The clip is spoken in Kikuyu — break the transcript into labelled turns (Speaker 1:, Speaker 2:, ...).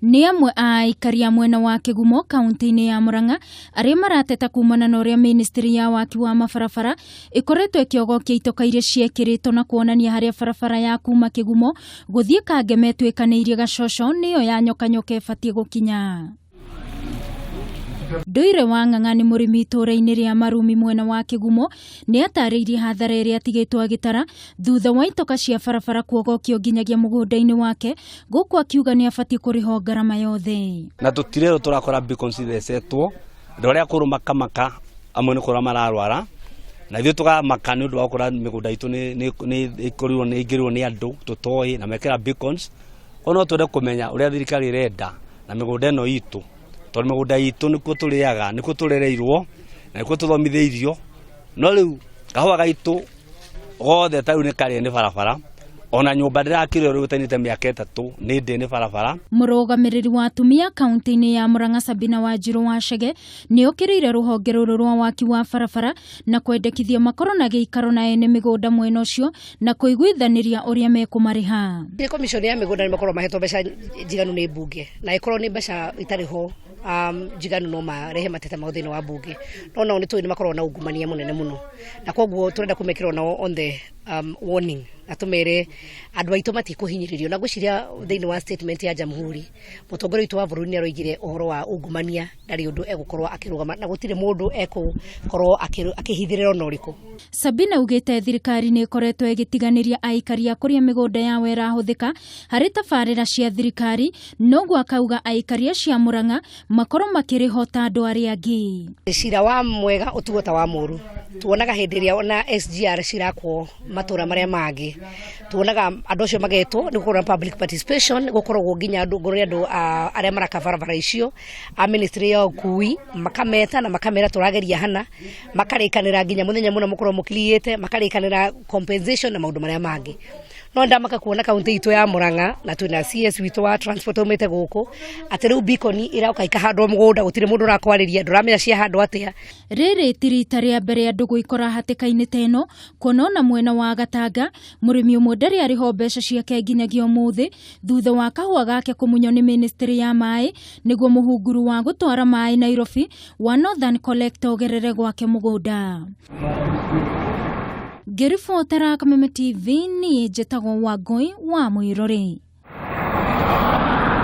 Speaker 1: Nĩ amwe a aikari a mwena wa Kĩgumo kaunti-inĩ ya Murang'a arĩa marateta kumana na ũrĩa ministry ya waki wa mabarabara ĩkoretwo ĩkĩogokia itoka iria ciekĩrĩtwo na kuonania harĩa barabara ya kuma Kĩgumo gũthiĩ Kangema ĩtuĩkanĩirie Gacoco nĩyo ya nyoka nyoka ĩbatiĩ gũkinya. Ndũire wa Ng'ang'a nĩ mũrĩmi itũũra-inĩ rĩa Marumi mwena wa Kĩgumo nĩ atarĩirie hathara ĩrĩa atigĩtwo agĩtara thutha wa itoka cia barabara kuogokio nginyagia mũgũnda-inĩ wake, gũkũ akiuga nĩ abatiĩ kũrĩhwo ngarama yothe.
Speaker 2: Na tũtirerwo tũrakora beacons ithecetwo, andũ arĩa akũrũ makamaka, amwe nĩ kũrwara mararwara, na ithuĩ tũkamaka nĩ ũndũ wa gũkora mĩgũnda itũ nĩ ĩkorirwo nĩ ĩingĩrĩrwo nĩ andũ tũtoĩ na mekĩra beacons. Koguo no twende kũmenya ũrĩa thirikari ĩrenda na mĩgũnda ĩno itũ, tondũ mĩgũnda itũ nĩkuo tũrĩaga, nĩkuo tũrereirwo na nĩkuo tũthomithĩirio, no rĩu kahũa gaitũ gothe ta rĩu nĩ karĩe nĩ barabara, ona nyũmba ndĩrakĩrwo rĩu ĩtainĩte mĩaka 3 nĩ ndĩe nĩ barabara.
Speaker 1: Mũrũgamĩrĩri wa atumia kaunti-inĩ ya Murang'a Sabina Wanjiru wa Chege nĩ okĩrĩire rũhonge rũrũ rwa waki wa barabara na kwendekithia makorwo na gĩikaro na ene mĩgũnda mwena ũcio na kũiguithanĩria ũrĩa mekũmarĩha.
Speaker 3: Nĩ commission ya mĩgũnda nĩ makorwo mahetwo mbeca njiganu nĩ mbunge, na ĩkorwo nĩ mbeca itarĩ ho njiganu no marehe mateta mao thĩinĩ wa mbunge, no nao nĩ tũĩ nĩ makoragwo na ungumania mũnene mũno, na koguo tũrenda kũmekĩra onao on the warning na tũmere andũ aitũ matikũhinyĩrĩrio. Na ngwĩciria thĩinĩ wa statement ya Jamhuri, mũtongoria witũ wa bũrũri nĩ aroigire ũhoro wa ungumania ndarĩ ũndũ egũkorwo akĩrũgama na gũtirĩ mũndũ egũkorwo akĩhithĩrĩra ona ũrĩkũ.
Speaker 1: Sabina augĩte thirikari nĩ ĩkoretwo ĩgĩtiganĩria aikari a kũrĩa mĩgũnda yao ĩrahũthĩka harĩ tabarĩra cia thirikari, noguo akauga aikari acio a Murang'a makorwo makĩrĩhwo ta andũ arĩa angĩ.
Speaker 3: Cira wa mwega ũtuo ta wa mũru, tuonaga hĩndĩ ĩrĩa ona SGR cirakwo matũra marĩa mangĩ, tuonaga andũ acio magetwo nĩ gũkorwo na public participation, gũkoragwo nginya andũ ngoro andũ arĩa maraka barabara icio a ministry ya ũkui makameta na makamera tũrageria hana, makarĩkanĩra nginya mũthenya mũna mũkorwo mũkiriĩte, makarĩkanĩra compensation na maũndũ marĩa mangĩ. No ndamaka kuona kaunti itũ ya Murang'a na twĩna CS witũ wa transport aumĩte gũkũ atĩ rĩu beacon ĩroka ikahandwo mũgũnda, gũtirĩ mũndũ ũrakwarĩria, ndũramenya ciahandwo atĩa.
Speaker 1: Rĩrĩ ti rita rĩa mbere andũ gwĩkora hatĩka-inĩ ta ĩno, kuona ona mwena wa Gatanga mũrĩmi ũmwe ndarĩ arĩhwo mbeca ciake nginyagia ũmũthĩ thutha wa kahũa gake kũmunywo nĩ ministry ya maĩ nĩguo mũhunguru wa gũtwara maĩ Nairobi wa Northern Collector ũgerere gwake mũgũnda. Ngĩribotera Kameme TV, niĩ njĩtagwo Wangũi wa Mũirũrĩ.